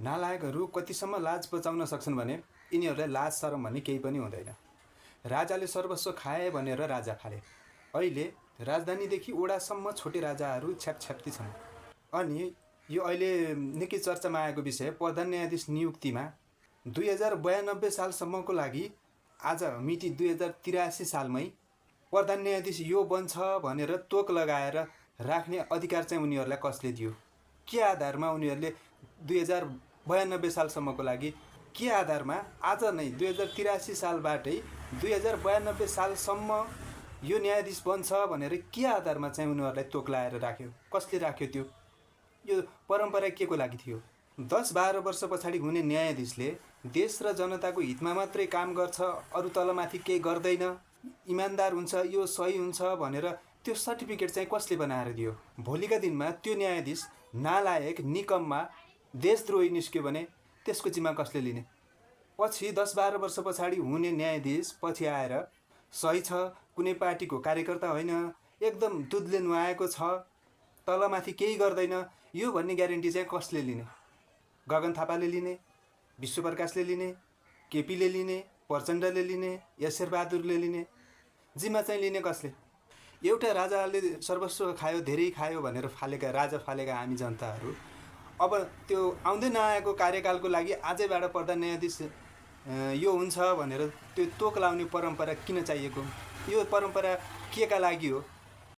नालायकहरू कतिसम्म लाज बचाउन सक्छन् भने यिनीहरूलाई लाज शरम भन्ने केही पनि हुँदैन। राजाले सर्वस्व खाए भनेर राजा फाले। अहिले राजधानीदेखि ओडासम्म छोटे राजाहरू छ्यापछ्याप्ती छन्। अनि यो अहिले निकै चर्चामा आएको विषय प्रधान न्यायाधीश नियुक्तिमा 2092 सालसम्मको लागि आज मिति 2083 सालमै प्रधान न्यायाधीश यो बन्छ भनेर तोक लगाएर राख्ने अधिकार चाहिँ उनीहरूलाई कसले दियो? के आधारमा उनीहरूले 2092 सालसम्मको लागि के आधारमा आज नै 2083 सालबाटै 2092 सालसम्म यो न्यायाधीश बन्छ भनेर के आधारमा चाहिँ उनीहरूलाई तोक लगाएर राख्यो? कसले राख्यो? त्यो यो परम्परा के को लागि थियो? 10-12 वर्ष पछाडि हुने न्यायाधीशले देश र जनताको हितमा मात्रै काम गर्छ, अरू तलमाथि केही गर्दैन, इमान्दार हुन्छ, यो सही हुन्छ भनेर त्यो सर्टिफिकेट चाहिँ कसले बनाएर दियो? भोलिका दिनमा त्यो न्यायाधीश नालायक निकममा देशद्रोही निस्क्यो भने त्यसको जिम्मा कसले लिने? पछि 10-12 वर्ष पछाडि हुने न्यायाधीश पछि आएर सही छ, कुनै पार्टीको कार्यकर्ता होइन, एकदम दुधले नुहाएको छ, तलमाथि केही गर्दैन, यो भन्ने ग्यारेन्टी चाहिँ कसले लिने? गगन थापाले लिने, विश्वप्रकाशले लिने, केपीले लिने, प्रचण्डले लिने, शेरबहादुरले लिने? जिम्मा चाहिँ लिने कसले? एउटा राजाले सर्वस्व खायो, धेरै खायो भनेर राजा फालेका हामी जनताहरू अब त्यो आउँदै नआएको कार्यकालको लागि आजैबाट प्रधान न्यायाधीश यो हुन्छ भनेर त्यो तोक लाउने परम्परा किन चाहिएको? यो परम्परा के का लागि हो?